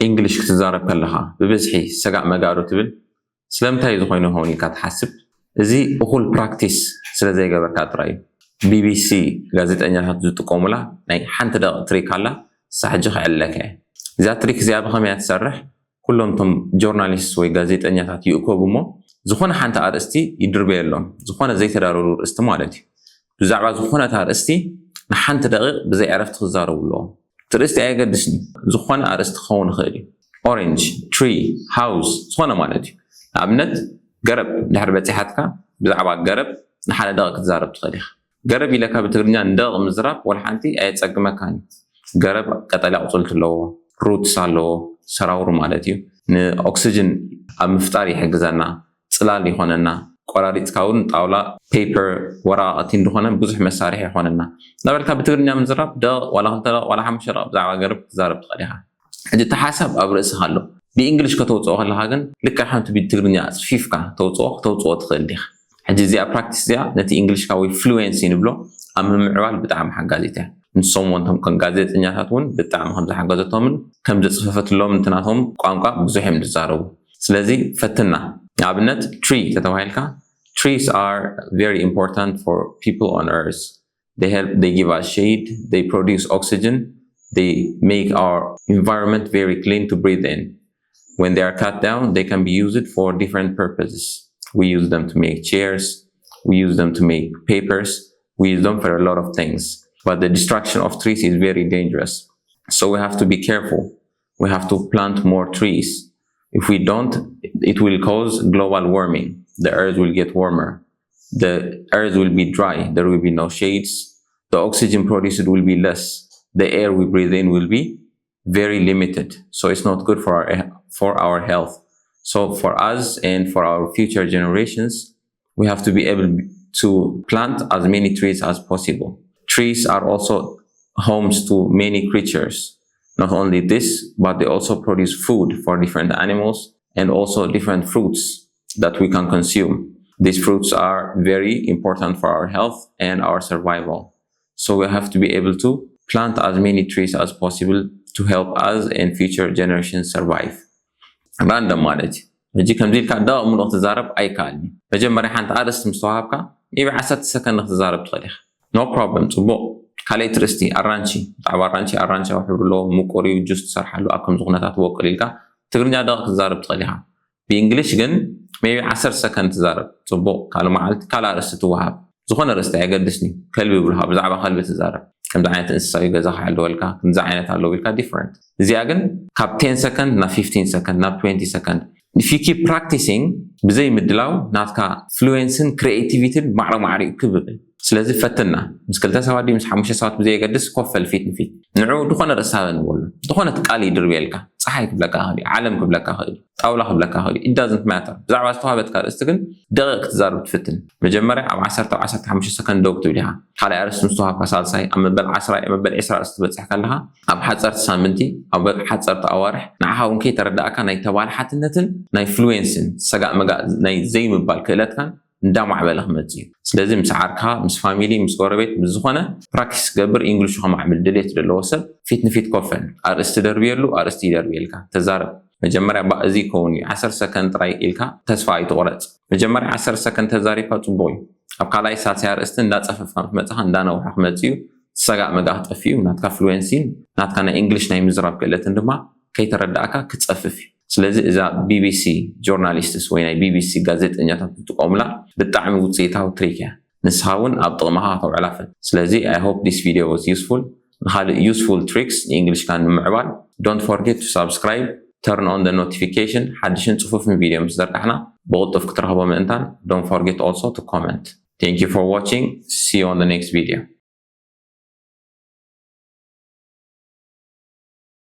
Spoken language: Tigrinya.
English ክትዛረብ ከለኻ ብብዝሒ ሰጋእ መጋእ ዶ ትብል? ስለምንታይ እዚ ኮይኑ ይኸውን ኢልካ ትሓስብ? እዚ እኹል ፕራክቲስ ስለ ዘይገበርካ ጥራይ እዩ። ቢቢሲ ጋዜጠኛታት ዝጥቀሙላ ናይ ሓንቲ ደቂቕ ትሪክ ኣላ። ንሳ ሕጂ ከዕልለካ እየ። እዛ ትሪክ እዚኣ ብኸመይ እያ ትሰርሕ? ኩሎም እቶም ጆርናሊስት ወይ ጋዜጠኛታት ይእከቡ እሞ ዝኾነ ሓንቲ ኣርእስቲ ይድርበየሎም። ዝኾነ ዘይተዳለወሉ ርእስቲ ማለት እዩ። ብዛዕባ ዝኾነት ኣርእስቲ ንሓንቲ ደቂቕ ብዘይ ዕረፍቲ ክዛረቡ ኣለዎም። እቲ ርእስቲ ኣየገድስን እዩ። ዝኾነ ኣርእስቲ ክኸውን ይኽእል እዩ። ኦሬንጅ፣ ትሪ፣ ሃውስ፣ ዝኾነ ማለት እዩ። ንኣብነት ገረብ ድሕሪ በጺሓትካ ብዛዕባ ገረብ ንሓደ ደቂቕ ክትዛረብ ትኽእል ኢኻ። ገረብ ኢለካ ብትግርኛ ንደቂቕ ምዝራብ ወላ ሓንቲ ኣየጸግመካን እዩ። ገረብ ቀጠልያ ኣቑጽልቲ ኣለዎ፣ ሩትስ ኣለዎ፣ ሰራውር ማለት እዩ። ንኦክስጅን ኣብ ምፍጣር ይሕግዘና፣ ጽላል ይኾነና። ቆራሪጽካ እውን ጣውላ፣ ፔፐር፣ ወረቓቕቲ እንድኾነ ብዙሕ መሳርሒ ይኾነና። እናበልካ ብትግርኛ ምዝራብ ደቂቕ ዋላ ክልተ ደቂቕ ዋላ ሓሙሽተ ደቂቕ ብዛዕባ ገረብ ክትዛረብ ትኽእል ኢኻ። ሕጂ እቲ ሓሳብ ኣብ ርእስኻ ኣሎ። ብእንግሊሽ ከተውፅኦ ከለኻ ግን ልክዕ ከምቲ ብትግርኛ ኣፅፊፍካ ተውፅኦ፣ ከተውፅኦ ትኽእል ዲኻ? ሕጂ እዚኣ ፕራክቲስ እዚኣ ነቲ እንግሊሽካ ወይ ፍሉዌንሲ ንብሎ ኣብ ምምዕባል ብጣዕሚ ሓጋዚት እያ። ንሶም እውን እቶም ከም ጋዜጠኛታት እውን ብጣዕሚ ከም ዝሓገዘቶምን ከም ዘፅፈፈትሎም፣ እቲ ናቶም ቋንቋ ብዙሕ እዮም ዝዛረቡ። ስለዚ ፈትና። ንኣብነት ትሪ ተተባሂልካ፣ trees are very important for people on earth. They help, they give us shade, they produce oxygen, they make our environment very clean to breathe in. When they are cut down, they can be used for different purposes. We use them to make chairs, we use them to make papers, we use them for a lot of things. But the destruction of trees is very dangerous. So we have to be careful. We have to plant more trees. If we don't, it will cause global warming. The earth will get warmer. The earth will be dry. There will be no shades. The oxygen produced will be less. The air we breathe in will be very limited. So it's not good for our, for our health. So for us and for our future generations, we have to be able to plant as many trees as possible. Trees are also homes to many creatures. Not only this, but they also produce food for different animals and also different fruits that we can consume. These fruits are very important for our health and our survival. So we have to be able to plant as many trees as possible to help us and future generations survive. ራንደም ማለት እዩ። ሕጂ ከምዚ ኢልካ ደቕ ምሉቕ ትዛረብ ኣይከኣልን እዩ። መጀመርያ ሓንቲ ኣርእስቲ ምስ ተዋሃብካ maybe ዓሰርተ ሰከንድ ክትዛረብ ትኽእል ኢኻ። No problem፣ ጽቡቕ። ካልኣይቲ ርእስቲ ኣራንቺ፣ ብዛዕባ ኣራንቺ፣ ኣራንቺ ኣብ ሕብሪ ኣለዎ፣ ምቁር እዩ፣ ጁስ ትሰርሓሉ፣ ኣብ ከምዚ ኩነታት ይበቁል ኢልካ ትግርኛ ደቕ ክትዛረብ ትኽእል ኢኻ። ብእንግሊሽ ግን maybe ዓሰርተ ሰከንድ ትዛረብ። ጽቡቅ፣ ካልእ መዓልቲ ካልእ ኣርእስቲ ትወሃብ። ዝኾነ ኣርእስቲ ኣየገድስን እዩ። ከልቢ ይብሉኻ፣ ብዛዕባ ከልቢ ትዛረብ። ከምዚ ዓይነት እንስሳ እዩ ገዛኻ ይሕልወልካ፣ ከምዚ ዓይነት ኣለዎ ኢልካ different። እዚኣ ግን ካብ ten ሰከንድ ናብ fifteen ሰከንድ ናብ twenty ሰከንድ if you keep practicing ብዘይ ምድላው ናትካ ፍሉዌንስን ክሪኤቲቪቲን ማዕረ ማዕረ እዩ ክብ ይብል። ስለዚ ፈትና። ምስ ክልተ ሰባት ድዩ ምስ ሓሙሽተ ሰባት ብዘየገድስ ኮፍ በል ፊት ንፊት። ንዑ ዝኾነ ርእሲ ሃበኒ በሎ። ዝኾነት ቃል ይድርብየልካ። ጸሓይ ክብለካ ይኽእል እዩ፣ ዓለም ክብለካ ይኽእል እዩ፣ ጣውላ ክብለካ ይኽእል እዩ። It doesn't matter። ብዛዕባ ዝተዋህበትካ ርእስቲ ግን ደቂቕ ክትዛረብ ትፍትን። መጀመርያ ኣብ ዓሰርተ ኣብ ዓሰርተ ሓሙሽተ ሰከንድ ደው ክትብል ኢኻ። ካልኣይ ኣርእስቲ ምስ ተዋህብካ ሳልሳይ፣ ኣብ መበል ዓስራ ኣብ መበል ዕስራ ኣርእስቲ ትበጽሕ ከለኻ፣ ኣብ ሓጸርቲ ሳምንቲ፣ ኣብ ሓጸርቲ ኣዋርሕ ንዓኻ እውን ከይተረዳእካ ናይ ተባላሓትነትን ናይ ፍሉዌንስን ሰጋእ መጋእ ናይ ዘይምባል ክእለትካን እንዳማዕበለ ክመጽእ እዩ። ስለዚ ምስ ዓርካ፣ ምስ ፋሚሊ፣ ምስ ጎረቤት፣ ምስ ዝኾነ ፕራክቲስ ክገብር፣ ኢንግሊሹ ከማዕብል ድሌት ዘለዎ ሰብ ፊት ንፊት ኮፍ በል። ኣርእስቲ ደርብየሉ፣ ኣርእስቲ ይደርብየልካ። ተዛረብ። መጀመርያ እባ እዚ ይከውን እዩ፣ ዓሰርተ ሰከንድ ጥራይ ኢልካ ተስፋ ኣይትቑረጽ። መጀመርያ ዓሰርተ ሰከንድ ተዛሪብካ ጽቡቕ እዩ። ኣብ ካልኣይ ሳልሳይ ኣርእስቲ እንዳጸፈፍካ ምስ መጻኻ እንዳነውሐ ክመጽእ እዩ። ሰጋእ መጋእ ክጠፍእ እዩ። ናትካ ፍሉዌንሲን ናትካ ናይ ኢንግሊሽ ናይ ምዝራብ ክእለትን ድማ ከይተረዳእካ ክጸፍፍ እዩ። ስለዚ እዛ ቢቢሲ ጆርናሊስትስ ወይ ናይ ቢቢሲ ጋዜጠኛታት ዝጥቀሙላ ብጣዕሚ ውጽኢታዊ ትሪክ እያ። ንስኻ እውን ኣብ ጥቕምኻ ከተውዕላ ፈት። ስለዚ I hope this video was useful። ንኻልእ useful tricks ንእንግሊሽካ ንምዕባል don't forget to subscribe, turn on the notification፣ ሓድሽን ጽፉፍን ቪድዮ ምስ ዘርጋሕና ብቕልጡፍ ክትረኽቦ ምእንታን don't forget also to comment። Thank you for watching. See you on the next video.